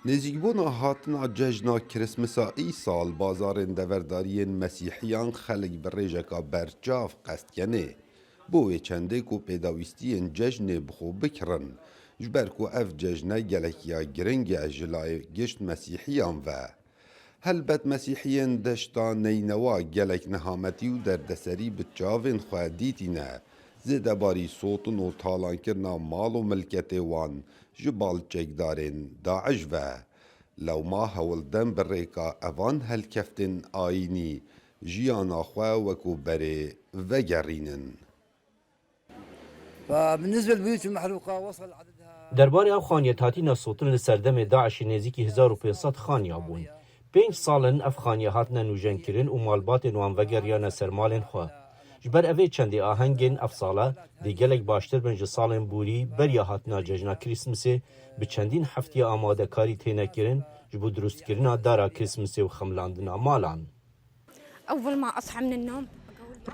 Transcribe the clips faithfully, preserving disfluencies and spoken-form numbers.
Nêzîkbûna hatina cejna Kirismisa îsal bazarên deverdariyên mesîhiyan xelk bi rêjeka berçav qest kenê. Bo wê çendê ku pêdawîstiyên cejnê bi xwe bikirin, ji ber ku ev cejne gelek ya giring e ji layê gişt mesîhiyan ve. Helbet mesîhiyên deşta Neynewa gelek nehametî û derdeserî bi çavên xwe dîtîne, zêdebarî sotin û talankirina mal û milketê wan ji bal çekdarên DAIŞ ve. Lewma hewldem bi rêka evan helkeftên ayînî jiyana xwe wekû berê vegerînin. فبالنسبة للبيوت المحروقة وصل عددها Derbarê ev xaniyê hatîne sotin li serdemê DAIŞê nêzîkî hezar û pênc sed xaniya bûn. Pênc sal in ev xaniye hatine nûjenkirin û malbatên wan vegeriyane ser malên xwe. Ji ber evê çendê ahengên ev sala dê gelek baştir bin ji salên borî beriya hatina cejna Krîsmisê, bi çendîn heftiya amadekarî têne kirin ji bo dirustkirina dara Krîsmisê û xemilandina malan. أول ما أصحى من النوم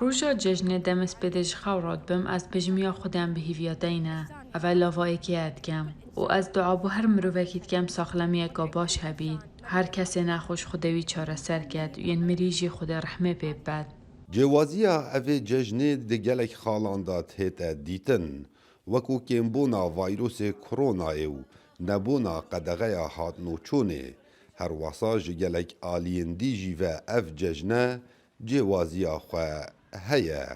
Roja cejnê dem ez pêdê ji xew radibim, ez pêjimiya Xwedê em bi hîviya deyne. Ev e lava êkê ye dikem. Û ez dua bo her mirovekî dikem saxlemiyeka baş hebît. Her kesê nexweş Xwedê wî çareser ket û yên mirî jî Xwedê rehmê pê bibet. Cêwaziya evê cejnê di gelek xalan de tête dîtin, wekû kêmbûna vayrosê koronayê û nebûna qedexeya hatnûçûnê. Herwesa ji gelek aliyên dî jî ve ev cejne cêwaziya xwe heye.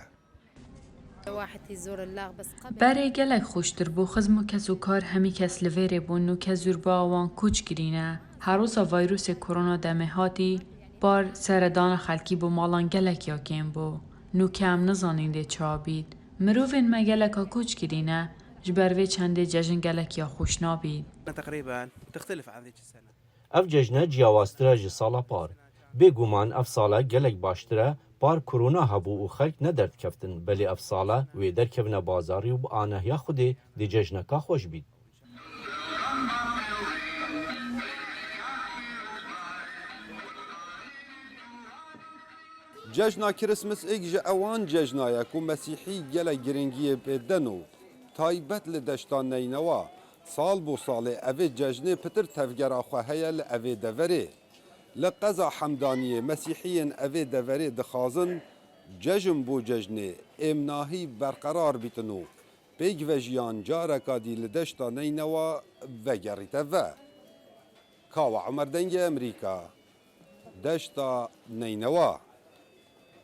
واحد يزور اللاغ بس قبل Berê gelek xweştir bû, xizm û kes û kar hemî kes li vêrê bûn, nûke zûrba wan koç kirîne. Herosa vayrosê korona demê hatî, par seredana xelkî bo malan gelek ya kêm bû. Nûke em nizanîn dê çawa bît. Mirovên me geleka koç kirîne, ji ber vê çendê cejn gelek ya xweş nabît. تقريبا تختلف عن ذيك السنة. Ev cejne ciyawaztir e ji sala par. Bêguman ev sala gelek baştir e, par korona hebû û xelk ne derdikeftin, belê ev sala wê derkevine bazarî û bi anehiya Xwedê dê cejneka xweş bît. Cejna Kirismis êk ji ewan cejna ye ku Mesîhî gelek giringiyê pê den û taybet li deşta Neynewa. Sal bo salê evê cejnê pitir tevgera xwe heye li evê deverê. Li qeza Hemdaniyê Mesîhiyên evê deverê dixwazin cejn bo cejnê êmnahî berqerar bîtin û pêkvejiyan careka dî li deşta Neynewa vegerîte ve. Kawa Omer, Dengê Emerîka, deşta Neynewa.